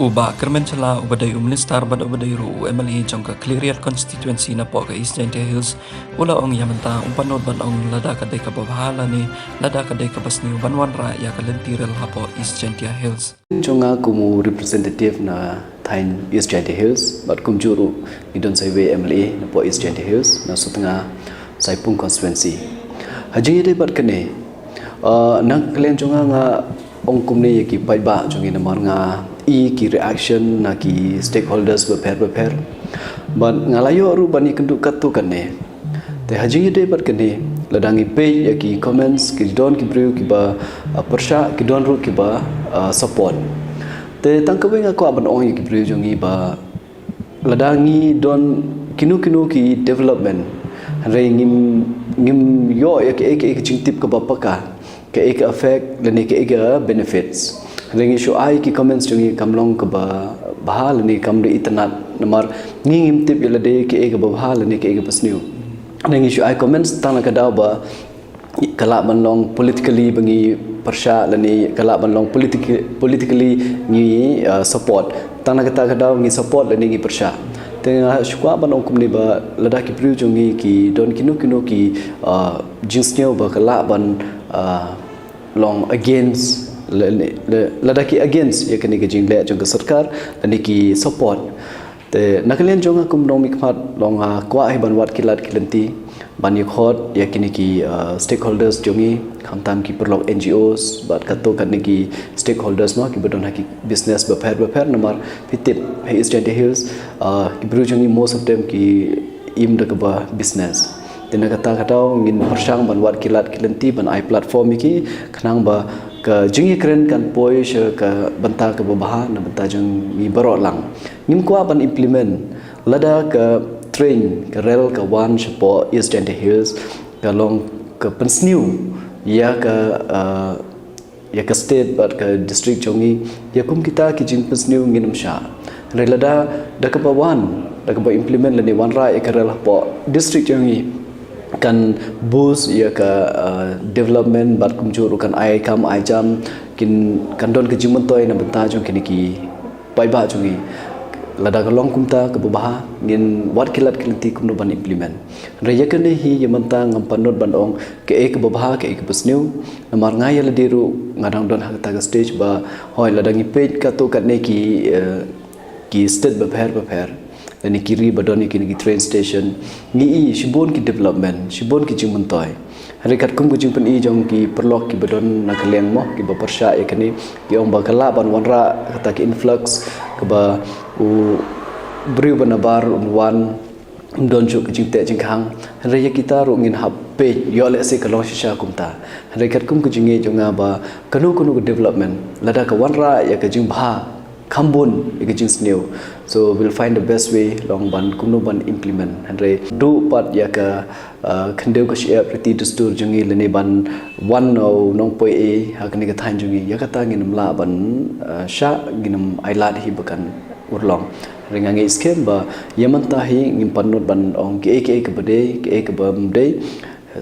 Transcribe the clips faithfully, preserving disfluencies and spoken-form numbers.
U Bah Kyrmen Shylla, uba dei u Minister bad uba dei ruh u M L A jong ka Khliehriat Constituency napoh ka East Jaintia Hills, u la ong ïa mynta um pynlut ban ong lada ka dei kaba bha lane lada ka dei kaba sniew ban wanrah ïa ka lynti rel hapoh East Jaintia Hills. Jong nga kum u representative na thaiñ East Jaintia Hills bad kumjuh ruh ngi don sa iwei M L A napoh East Jaintia Hills na Sutnga Saipung constituency. Ha jingïadei bad kane, uh, na ka liang jong nga, nga ong kumne ïa ki paidbah jong ngi namar nga i ki reaction na ki stakeholders bapher bapher. Bad nga la ïoh ruh ban ïakynduh katto katne. Te ha jingïadei bad kane, lada ngi peit ïa ki comments, ki don ki briew kiba, uh, pyrshah, ki don ruh kiba, uh, support. Te tang kawei nga kwah ban ong ïa ki briew jong ngi ba lada ngi don kino kino ki development, hynrei ngim, ngim ïoh ïa kaei kaei ka jingtip kaba paka, kaei ka effect lane kaei ka benefits. Hynrei ngi shu ai ki comments jong ngi kam long kaba bha lane kam dei itynnad namar ngi ngim tip ïa lade kaei kaba bha lane kaei kaba sniew. Hynrei ngi shu ai comments tang na ka daw ba ka lah ban long politically ba ngi pyrshah lane ka lah ban long politic-, politically ngi, uh, support. Tang na kata ka daw ngi support lane ngi pyrshah. Te nga shu kwah ban ong kumne ba lada ki briew jong ngi ki don kino kino ki, uh, jingsniew ba ka lah ban, uh, long against, le-, le-, lada ki against ïa kane ka jingleh jong ka sorkar lane ki support. Te na ka liang jong nga kum nongmihkhmat long nga kwah hi ban wad ki lad ki lynti ban ïakhot ïa kine ki, uh, stakeholders jong ngi, khamtam ki paralok N G Os bad katto katne ki stakeholders mo kiba don ha ki business bapher bapher namar phi tip ha East Jaintia Hills, uh, ki briew jong ngi most of them ki im da kaba business. Te na kata ka daw ngin pyrshang ban wad ki lad ki lynti ban ai platform ïa ki khnang ba ka jingïakren kan poi sha ka bynta kaba bha na bynta jong ngi baroh lang. Ngim kwah ban implement lada ka train ka rel ka wan shapoh East Jaintia Hills ka long ka pynsniew ïa ka, uh, ïa ka state bad ka district jong ngi, ïa kum kita ki jingpynsniew ngin ym shah. Hynrei lada da kaba wan, da kaba implement lane wanrah ïa ka rel hapoh district jong ngi kan boost ïa ka, uh, development bad kumjuh ruh kan ai kam ai jam, kin kan don ka jingmyntoi na bynta jong kine ki paidbah jong ngi. Lada ka long kumta kaba bha ngin wad ki lad ki lynti kumno ban implement. Hynrei ïa kane hi ïa mynta ngam pynlut ban ong kaei kaba bha kaei kaba sniew. Namar nga ïa lade ruh nga dang don ha kata ka stage ba hoi lada ngi peit katto katne ki, eh, ki state bapher bapher lane ki ri ba don ïa kine ki train station ngi i shibun ki development shibun ki jingmyntoi. Hynrei katkum ka jingpyni jong ki paralok kiba don na ka liang mo kiba pyrshah ïa kane ki ong ba ka lah ban wanrah kata ka influx kaba u briew ba nabar un wan don shuh ka jingteh jingkhang. Hynrei ïa kita ruh ngin hap peit ïoh lehse ka long shisha kumta. Hynrei katkum ka jingngeit jong nga ba kano kano ka development lada ka wanrah ïa ka jingbha kham bun ïa ka jingsniew. So we'll find the best way long ban kumno ban implement. Hynrei duh pat ïa ka, uh, khyndew ka shyiap riti dustur jong ngi lane ban wan u nongpoi ei ha kane ka thaiñ jong ngi ïa kata ngin ym lah ban, uh, shah ngin ym ailad hi ba kan urlong. Hynrei nga ngeit skhem ba ïa mynta hi ngim pynlut ban ong kaei kaei kaba dei kaei kaba ym dei.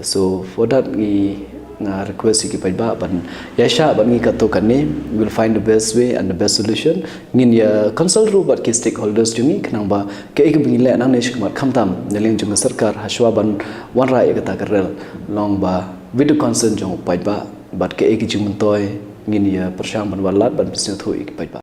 So for that ngi nga request ïa ki paidbah ban ïa shah ban ngi katto katne, we'll find the best way and the best solution. Ngin ïa consult ruh bad ki stakeholders jong ngi khnang ba kaei kaba ngi leh nangne shakhmat khamtam na liang jong ka sorkar ha shuwa ban wanrah ïa kata ka rel long ba with the consent jong u paidbah bad kaei ka jingmyntoi ngin ïa pyrshang ban wad lad ban pynsngewthuh ïa ki paidbah.